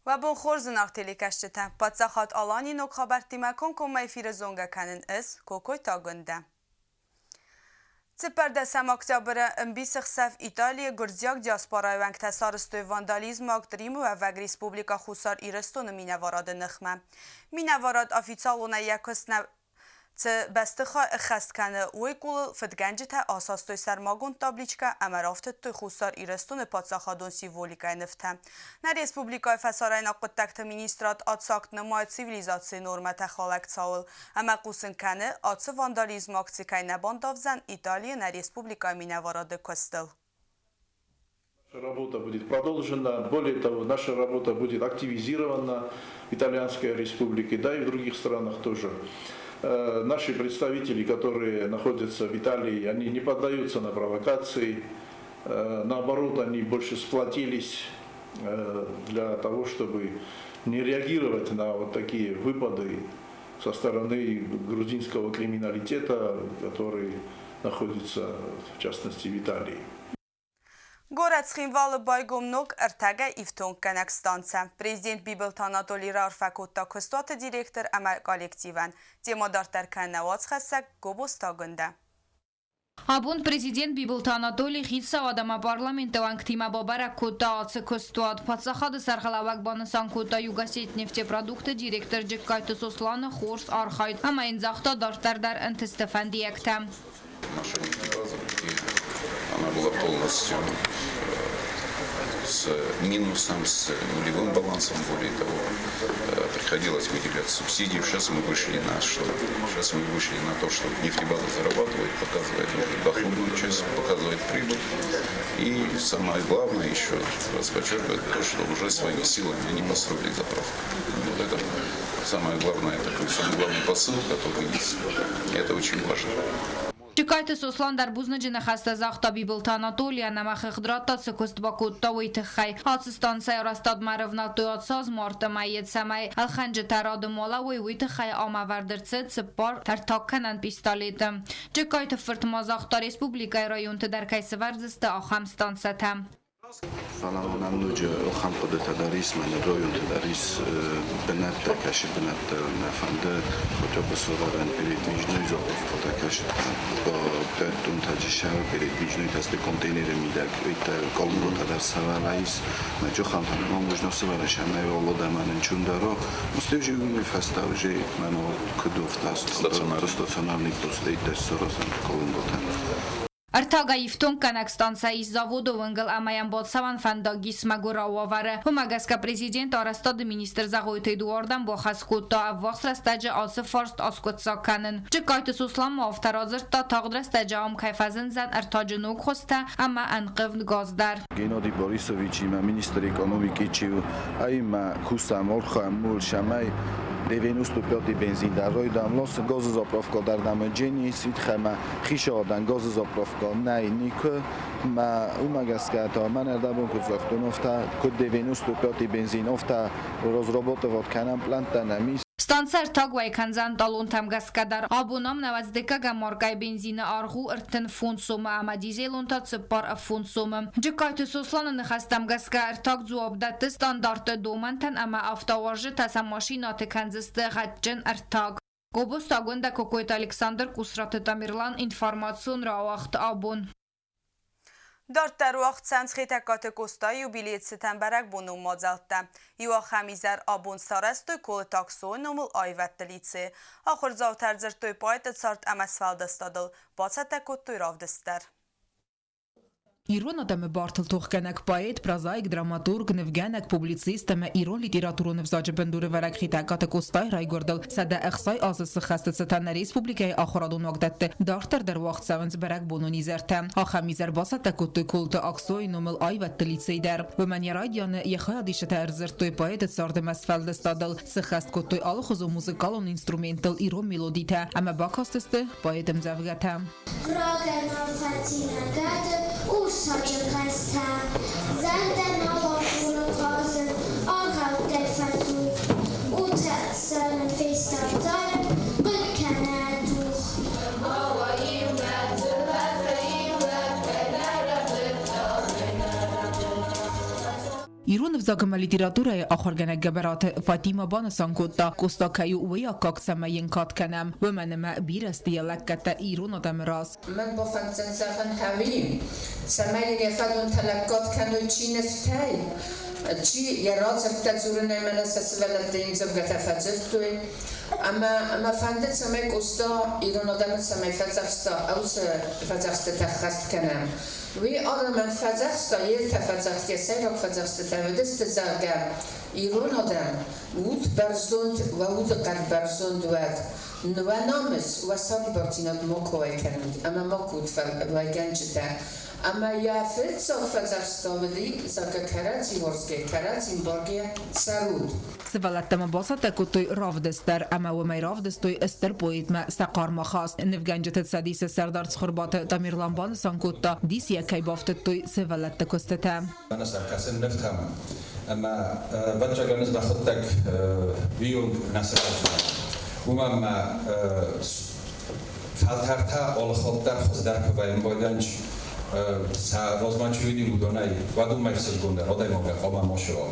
Уӕ бон хорз, зынаргъ телекӕсджытӕ! Паддзахад Аланийы ног хабӕрттимӕ комкоммӕ эфиры зонгӕ кӕнын ӕз, Кокойты Агуындӕ. Цыппӕрдӕсӕм октябры ӕмбисӕхсӕв Италийы гуырдзиаг диаспорайы уӕнгтӕ сарӕзтой вандализмы акт Римы уӕвӕг Республикӕ Хуссар Ирыстоны минӕварады ныхмӕ. Минӕварад официалонӕй йӕ куыст нӕ Цы бӕстыхай ӕххӕст кӕны, уый къулыл фыдгӕнджытӕ асастой сӕрмагонд табличкӕ ӕмӕ рафтыдтой Хуссар Ирыстоны паддзахадон символикӕйы нывтӕ. Нӕ республикӕйы фӕсарӕйнаг хъуыддӕгты министрад ацакт нымайы цивилизацийы нормӕтӕ халӕг цауыл ӕмӕ хъусын кӕны, ацы вандализмы акци кӕй нӕ бандавдзӕн Италийы нӕ республикӕйы минӕварады куыстыл. Наша работа будет продолжена. Более того, наша работа будет активизирована в Итальянской республике, да и в других странах тоже. Наши представители, которые находятся в Италии, они не поддаются на провокации. Наоборот, они больше сплотились для того, чтобы не реагировать на вот такие выпады со стороны грузинского криминалитета, который находится, в частности, в Италии. Горӕт Цхинвалы байгом ног ӕртагӕй ифтонггӕнӕг станцӕ. Президент Бибылты Анатоли раарфӕ кодта куыстуаты директор ӕмӕ коллективӕн. Темӕ дарддӕр кӕны уацхӕссӕг Гобозты Агуындӕ. Абон президент Бибылты Анатолий хицауад ӕмӕ парламенты уӕнгтимӕ бабӕрӕг кодта ацы куыстуат. Паддзахады сӕргълӕууӕг банысан кодта Югосетнефтепродукты директор Джыккайты Сосланы хорз архайд ӕмӕ йын загъта дарддӕр дӕр ӕнтысты фӕндиӕгтӕ. Наша нефтебаза, где она была полностью с минусом, с нулевым балансом, более того, приходилось выделять субсидии. Сейчас мы вышли на что? Сейчас мы вышли на то, что нефтебаза зарабатывает, показывает уже доходную часть, показывает прибыль. И самое главное, еще раз подчеркиваю, то, что уже своими силами они построили заправку. Вот это самое главное, такой самый главный посыл, который есть. Это очень важно. Джыккайты Сослан дӕр бузныджы ныхӕстӕ загъта Бибылты Анатолийӕн ӕмӕ хыгъд радта, цы куыст бакодта, уый тыххӕй. Ацы станцӕйы арӕзтадмӕ ӕрӕвнӕлдтой ацы аз марты мӕйы, цӕмӕй ӕлхӕнджытӕ рады ма лӕууой, уый тыххӕй ам ӕвӕрд ӕрцыд цыппар ӕртагкӕнӕн пистолеты. Джыккайты фырт ма загъта, республикӕйы районты дӕр кӕй сӕвӕрдзысты ахӕм станцӕтӕ. Фӕлӕ мӕнӕн ноджы ахӕм хъуыдытӕ дӕр ис, мӕнӕ районты дӕр ис бынӕттӕ, кӕцы бынӕттӕ нӕ фӕнды, хотя бы сӕвӕрӕн передвижной заправкӕтӕ, кӕцы дӕттунтӕджы сӕр передвижной тесты контейнеры мидӕг, это колготӕ дӕр сӕвӕрӕ ис. Мӕ джохантӕн ма можно сӕвӕрӕ сӕмӕй олодӕмӕ нынчундӕро. Устевжи уыми фӕстӕ уже мӕнӕ куыд офта стационарный пост дӕр саразӕн колготӕн. Ӕртагӕй ифтонггӕнӕг станцӕ ис заводы уынгыл ӕмӕ йӕм бацӕуӕн фӕндаг ис мӕгуырау уавӕры. Уымӕ гӕсгӕ президент арӕзтады министр Зӕгъойты Эдуардӕн бахӕс кодта ӕввахс рӕстӕджы ацы фарст аскъуыддзаг кӕнын. Джыккайты Сослан ма афтӕ радзырдта, тагъд рӕстӕджы ам кӕй фӕзындзӕн ӕртаджы ног хуызтӕ ӕмӕ ӕнхъывд газ дӕр. Геннадий Борисовичимӕ министр экономики чи у, ӕмӕ кусӕм, орхӕм, мулсӕмӕй 95 бензин дӕр райдам ласы, газозаправка дӕр нӕм джени ситхӕмӕ хицауадӕн газозаправка нӕй никуы, мӕ уымӕ гӕсгӕ та мӕн ӕрдӕбон куыд загътон, афтӕ куыд 95 бензин, афтӕ разрабатывать кӕнӕм плӕнттӕ нӕм ис. Станцӕ ӕртаг уӕй кӕндзӕн талонтӕм гӕсгӕ дӕр. Абон ам нӕуӕдздӕггӕгӕм маркӕйы бензины аргъ у 35 сомы ӕмӕ дизелон та 45 сомы. Джыккайты Сосланы ныхӕстӕм гӕсгӕ ӕртаг дзуапп дӕтты стандартты домӕнтӕн ӕмӕ автоуарзджытӕ сӕ машинӕты кӕндзысты гъӕдджын ӕртаг. Гобозты Агуындӕ, Кокойты Александр, Къусраты Тамерлан, информацион рауагъд абон. Дарддӕр уагъд цӕуынц Хетӕгкаты Къостайы юбилейы цытӕн бӕрӕгбонон мадзӕлттӕ. Иу ахӕм изӕр абон сарӕзтой Колыты Аксойы номыл аивӕдты лицейы. Ахуырдзаутӕ ӕрдзырдтой поэты цард ӕмӕ сфӕлдыстадыл, бацӕттӕ кодтой равдыст дӕр. Ирон адӕмы бартыл тохгӕнӕг поэт, прозаик, драматург, нывгӕнӕг, публицист ӕмӕ ирон литературон ӕвзаджы бындурӕвӕрӕг Хетӕгкаты Къостайы райгуырдыл 160 азы сыххӕсты цытӕн нӕ республикӕйы ахуырадон уагдӕтты дарддӕр дӕр уагъд цӕуынц бӕрӕгбонон изӕртӕ. Ахӕм изӕр бацӕттӕ кодтой Колыты Аксойы номыл аивӕдты лицей дӕр. Уымӕн йӕ райдианы йӕ хайадисджытӕ ӕрдзырдтой поэты цард ӕмӕ сфӕлдыстадыл, сыххӕст кодтой алыхуызон музыкалон инструменттыл ирон мелодитӕ ӕмӕ бакастысты поэты ӕмдзӕвгӕтӕ. Рагӕй нал фӕци нӕ гӕды урсаджы хъӕстӕ, Зӕрдӕ нал агуры хъазын, аргъӕуттӕй фӕцух. Утӕхсӕны фестад зарын, хъыг кӕны ӕдзух. Ирон ӕвзаг ӕмӕ литературӕйы ахуыргӕнӕг Гӕбӕраты Фатимӕ банысан кодта, Къоста кӕй у уый аккаг, цӕмӕй йын кад кӕнӕм, уымӕн ӕмӕ бирӕ сты йӕ лӕггӕдтӕ ирон адӕмы раз. Мӕн бафӕнддзӕн зӕгъын гъӕуй, цӕмӕй ин йӕ фӕдонтӕ лӕггад кӕной чи нывтӕй, чи йӕ радзырдтӕ дзурынӕй мӕнӕ сӕ сывӕллӕтты ӕмдзӕвгӕтӕ фӕдзырдтой. Ӕмӕ мӕ фӕнды, цӕмӕй Къоста ирон адӕмы цӕмӕй фӕдзӕхста, уыцы фӕдзӕхстытӕ ӕххӕст кӕнӕм. Уый адӕмӕн фӕдзӕхста, йе ртӕ фӕдзӕхст, йӕ сӕйраг фӕдзӕхстытӕ уыдысты, зӕгъгӕ, ирон адӕм, ут бӕрзонд, уӕ удыхъӕд бӕрзонд уӕд, уӕ намыс, уӕ сӕрибардзинад макуы уӕй кӕнут ӕмӕ макуы ут уӕйгӕнджытӕ. Ӕмӕ йӕ фыццаг фӕдзӕхста уыди, зӕгъгӕ, кӕрӕдзи уарзгӕ, кӕрӕдзи мбаргӕ цӕрут. Сывӕллӕттӕ ма бацӕттӕ кодтой равдыст дӕр ӕмӕ уымӕй равдыстой стыр поэтмӕ сӕ хъарм ахаст. Нывгӕнджыты цӕдисы сӕрдар Цхуырбаты Тамерлан банысан кодта, дис йӕ кӕй бафтыдтой сывӕллӕтты куыстытӕ. Банысан кӕсын нывтӕм ӕмӕ ӕвӕццӕгӕн ӕз мӕхуыдтӕг уыйонг нӕ сырӕздзынӕн. Уымӕн ӕмӕ фӕлтӕртӕ алыхатт дӕр хуыздӕр куы вӕййынц байдайынц сӕ размӕ чи уыди, уыдонӕй, уӕд уымӕй ӕхсызгондӕр адӕймагӕн хъуамӕ ма суа.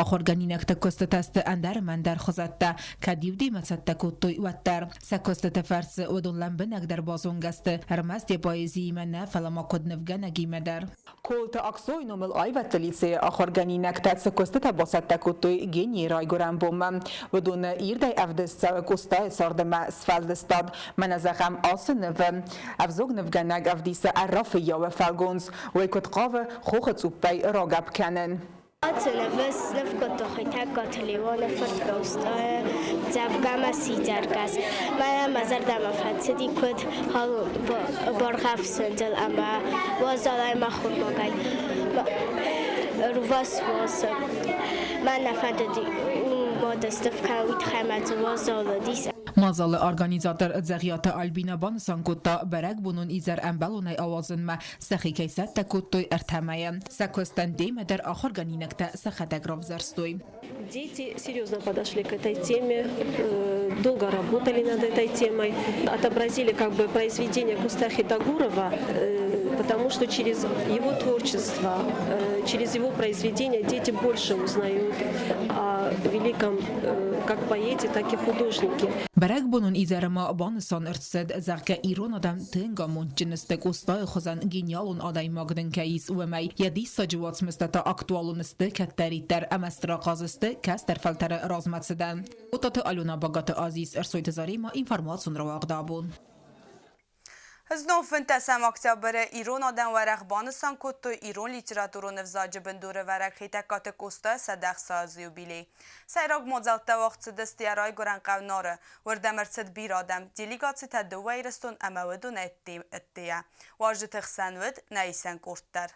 Ахуыргӕнинӕгты куыстытӕ сты ӕндӕр ӕмӕ ӕндӕр хуызӕттӕ, кӕд-иу демӕ цӕттӕ кодтой, уӕддӕр. Сӕ куыстыты фӕрцы уыдон лӕмбынӕгдӕр базонгӕ сты ӕрмӕст йӕ поэзиимӕ нӕ, фӕлӕ ма куыд нывгӕнӕгимӕ дӕр. Колыты Аксойы номыл аивӕдты лицейы ахуыргӕнинӕгтӕ цы куыстытӕ бацӕттӕ кодтой генийы райгуырӕн бонмӕ, уыдоны ирдӕй ӕвдыст цӕуы Къостайы цард ӕмӕ сфӕлдыстад. Мӕнӕ зӕгъӕм, ацы нывы ӕвзонг нывгӕнӕг ӕвдисы ӕрра фыййауы фӕлгондз. Уый куыд хъавы хохы цъуппӕй рагӕпп кӕнын. Ацы нывы сныв кодта Хетӕгкаты Леоны фырт Къостайы дзӕвгӕмӕ сидзӕргӕс. Мӕнӕ мӕ зӕрдӕмӕ фӕцыди, куыд баргъӕфсындзыл ӕмӕ уазалӕй мӕ хурмагӕй рувас уасы. Мӕн нӕ фӕндыди уымӕ сныв кӕнын, уый тыххӕй мӕ дзы уазал уыдис. Мадзалы организатор Дзӕгъиаты Альбинӕ банысан кодта, бӕрӕгбонон изӕр ӕмбӕлонӕй ауадзынмӕ сӕхи кӕй цӕттӕ кодтой ӕртӕ мӕйы. Сӕ куыстӕн темӕ дӕр ахуыргӕнинӕгтӕ сӕхӕдӕг равзӕрстой. Дети серьезно подошли к этой теме, долго работали над этой темой, отобразили как бы произведение Куста Хитагурова, потому что через его творчество, через его произведения дети больше узнают о великом как поэте, так и художнике. Бӕрӕгбонон изӕры ма банысан ӕрцыд, зӕгъгӕ, ирон адӕм тынг амондджын сты Къостайы хуызӕн гениалон адӕймаг дын кӕй ис, уымӕй. Йӕ диссаджы уацмыстӕ та актуалон сты кӕддӕриддӕр ӕмӕ стыр ахъаз сты кӕстӕр фӕлтӕры размӕцыдӕн. Отаты Алена, Багаты Азиз, Ӕрсойты Заремӕ, информацион рауагъд абон. Знон фынддӕсӕм октябры ирон адӕм уӕрӕх банысан кодтой ирон литературон ӕвзаджы бындурӕвӕрӕг Хетӕгкаты Къостайы 160 азы юбилей. Сӕйраг мадзӕлттӕ уагъд цыдысты йӕ райгуырӕн хъӕу Нары. Уырдӕм ӕрцыд бирӕ адӕм, делегацитӕ дыууӕ Ирыстон ӕмӕ уыдонӕй ӕддейӕ. Уазджыты хсӕн уыд нӕ исӕн къорд дӕр.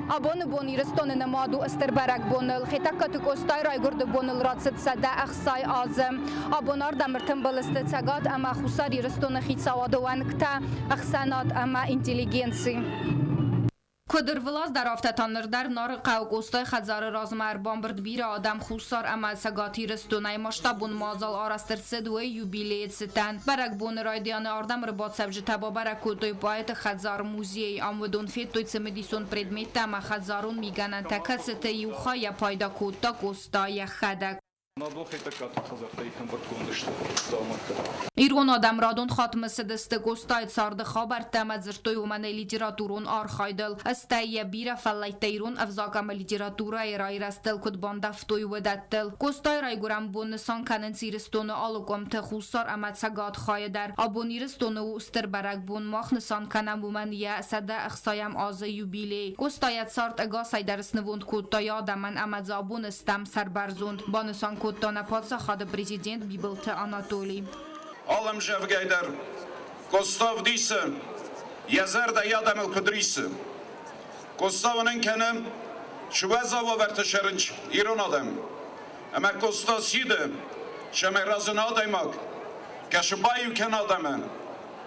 Абоны бон Ирыстоны нымад у стыр бӕрӕгбоныл. Хетӕгкаты Къостайы райгуырды боныл рацыд 160 азы. Абон ардӕм ӕртымбыл сты Цӕгат ӕмӕ Хуссар Ирыстоны хицауады уӕнгтӕ, ӕхсӕнад ӕмӕ интеллигенци. Куыд ӕрвылаз дӕр, афтӕ та ныр дӕр Нары хъӕуы Къостайы хӕдзары размӕ ӕрбамбырд бирӕ адӕм Хуссар ӕмӕ Цӕгат Ирыстонӕй. Масштабон мадзал арӕзт ӕрцыд уый юбилейы цытӕн. Бӕрӕгбоны райдианы ардӕм ӕрбацӕуджытӕ бабӕрӕг кодтой поэты хӕдзар-музей. Ам уыдон федтой цымыдисон предметтӕ ӕмӕ хӕдзарон мигӕнӕнтӕ, кӕцыты иу хайӕ пайда кодта Къоста йӕхӕдӕг. Ирон адӕм радон хатт мысыдысты Къостайы царды хабӕрттӕ ӕмӕ дзырдтой уымӕн йӕ литературон архайдыл, стӕй йӕ бирӕ фӕллӕйттӕ ирон ӕвзаг ӕмӕ литературӕйы райрӕзтыл куыд бандӕвтой, уыдӕттыл. Къостайы райгуырӕн бон нысан кӕнынц Ирыстоны алы къуымты, Хуссар ӕмӕ Цӕгат хайы дӕр. Абон Ирыстоны у стыр бӕрӕгбон, мах нысан кӕнӕм уымӕн йӕ 160-ӕм азы юбилей. Къоста йӕ цард ӕгасӕй дӕр снывонд кодта йӕ адӕмӕн ӕмӕ дзы абон стӕм сӕрбӕрзонд, банысан кодта нӕ паддзахады президент Бибылты Анатолий. Алы ӕмзӕвгӕй дӕр Къоста ӕвдисы, йӕ зӕрдӕ йӕ адӕмыл куыд рисы. Къоста уынын кӕны, цы уӕззау уавӕрты цӕрынц ирон адӕм. Ӕмӕ Къоста сиды, цӕмӕй разына адӕймаг, кӕцы баиу кӕна адӕмы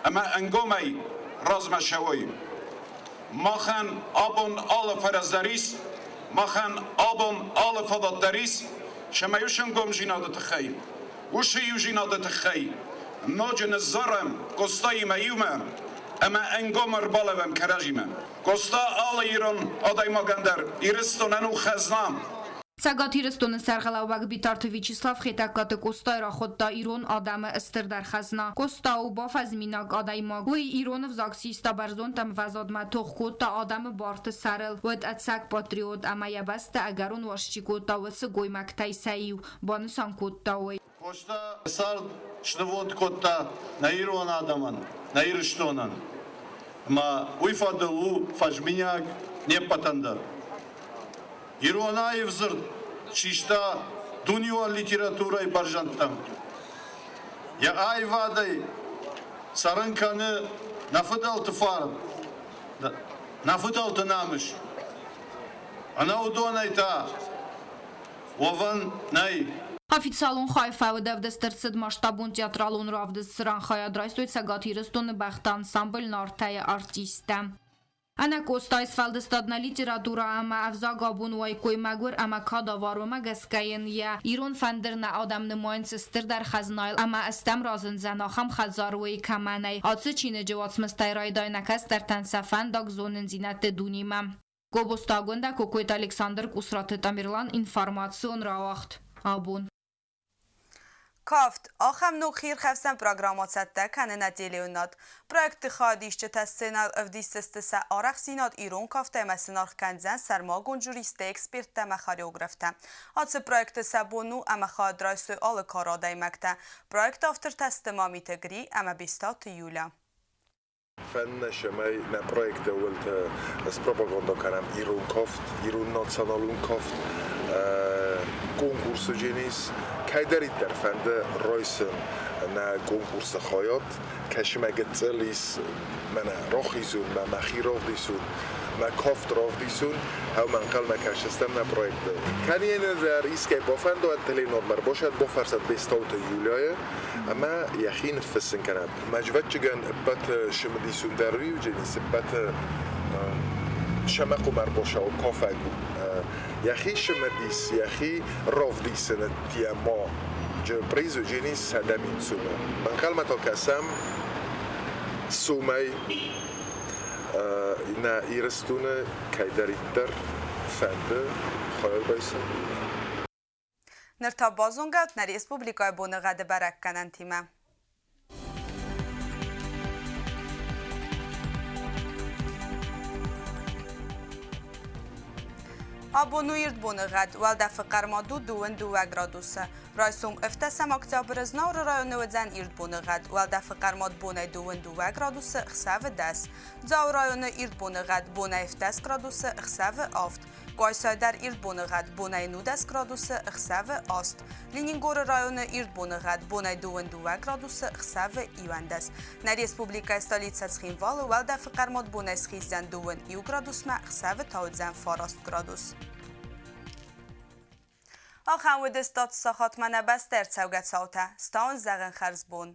ӕмӕ ӕнгомӕй размӕ цӕуой. Махӕн абон алы фӕрӕз дӕр ис, махӕн абон алы фадат дӕр ис, цӕмӕй уыцы ӕнгомдзинады тыххӕй, уыцы иудзинады тыххӕй ноджы ныззарӕм Къостаимӕ иумӕ. Ӕмӕ ӕнгом ӕрбалӕууӕм кӕрӕдзимӕ. Къоста алы ирон адӕймагӕн дӕр Ирыстонӕн у хӕзна. Цӕгат Ирыстоны сӕргълӕууӕг Битарты Вячеслав Хетӕгкаты Къостайы рахуыдта ирон адӕмы стырдӕр хӕзна. Къоста у бафӕзминаг адӕймаг. Уый ирон ӕвзаг систа бӕрзонд ӕмвӕзадмӕ, тох кодта адӕмы барты сӕрыл, уыд ӕцӕг патриот ӕмӕ йӕ бӕстӕ ӕгӕрон уарзт чи кодта, уыцы гоймӕгтӕй сӕ иу, банысан кодта уый. Къоста цард снывонд кодта нӕ ирон адӕмӕн, нӕ Ирыстонӕн. Ӕмӕ уый фӕдыл у фӕзминаг не ппӕтӕн дӕр. Ирон аив дзырд систа дунеон литературӕйы бӕрзӕндтӕм. Йӕ аивадӕй цӕрын кӕны нӕ фыдӕлты фарн, нӕ фыдӕлты намыс. Ӕнӕ уыдонӕй та уӕвӕн нӕй. Официалон хай фӕуд ӕвдыст ӕрцыд масштабон театралон равдыст, цыран хайад райстой Цӕгат Ирыстоны бӕхты ансамбль «Нартӕ-йы» артисттӕ. Ӕнӕ Къостайы сфӕлдыстад нӕ литературӕ ӕмӕ ӕвзаг абон уаиккой мӕгуыр ӕмӕ кадавар, уымӕ гӕсгӕ йын йӕ ирон фӕндыр нӕ адӕм нымайынц стырдӕр хӕзнайыл ӕмӕ стӕм разындзӕн ахӕм хӕдзар, уый кӕмӕ нӕй. Ацы чиныджы уацмыстӕй райдай нӕ кӕстӕртӕн сӕ фӕндаг зонындзинӕдты дунемӕ. Гобозты Агуындӕ, Кокойты Александр, Къусраты Тамерлан, информацион рауагъд. Абон. Кафт ахӕм ног хиирхӕфсӕн программӕ цӕттӕ кӕны нӕ телеуынад. Проекты хайадисджытӕ сценӕйыл ӕвдисдзысты сӕ арӕхстдзинад ирон кафт ӕмӕ сын аргъ кӕндзӕн сӕрмагонд жюристтӕ, эксперттӕ ӕмӕ хореографтӕ. Ацы проекты сӕ бон у ӕмӕ хайад райсой алы кары адӕймӕгтӕ. Проекты автортӕ сты Мамиты Гри ӕмӕ Бестауты Юля. Фӕннӕсӕмӕй нӕ проекты уылты спропаганда кӕнӕм ирон кафт, ирон националон кафт, конкурсы дженис. Кӕйдӕриддӕр фӕнды райсын нӕ конкурсы хайад, кӕсымӕ гыццыл ис мӕнӕ рахизун, мӕ мӕхи равдисун, мӕ кафт равдисун, ӕмӕ ӕнхъӕлмӕ кӕсдзыстӕм нӕ проекты. Кӕнӕ дӕр искӕй бафӕндуӕд теленормӕ ӕрбасӕд, бафӕрсӕд Бестауты Юляйы ӕмӕ йӕхи ныффыссын кӕнӕд. Мӕжвӕччыгӕн ӕппӕт цымыдисон дӕр уыйджынис, ӕппӕт сӕмӕхъуымӕрбосау кафӕг у. Йӕхи цымыдис, йӕхи равдисыны темӕ приз уыджынис 100 000 сумы. Ӕнхъӕлмӕ та кӕсӕм сумӕй нӕ Ирыстоны кӕйдӕриддӕр фӕнды хайад байсын. Ныр та базонгӕ нӕ республикӕйы боныгъӕды бӕрӕггӕнӕнтимӕ. Абон у ирд боныгъӕд. Уӕлдӕфы хъӕрмад у 22 градусы. Райсом ӕвддӕсӕм октябры Знауыры районы уыдзӕн ирд боныгъӕд. Уӕлдӕфы хъӕрмад бонӕй 22 градусы, ӕхсӕвы 10. Дзауы районы ирд боныгъӕд бонӕй 17 градусы, ӕхсӕвы 7. Къуайсайы дӕр ирд боныгъӕд бонӕй 19 градусы, ӕхсӕвы 8. Ленингоры районы ирд боныгъӕд бонӕй 22 градусы, ӕхсӕвы 11. Нӕ республикӕйы столицӕ Цхинвалы уӕлдӕфы хъӕрмуат бонӕй схиздзӕн 21 градусмӕ, ӕхсӕвы та уыдзӕн 9 градус. Ахӕм уыдысты сахатмӕ нӕ бӕстӕ ӕрцӕугӕ цаутӕ. Стауын зӕгъын хӕрзбон.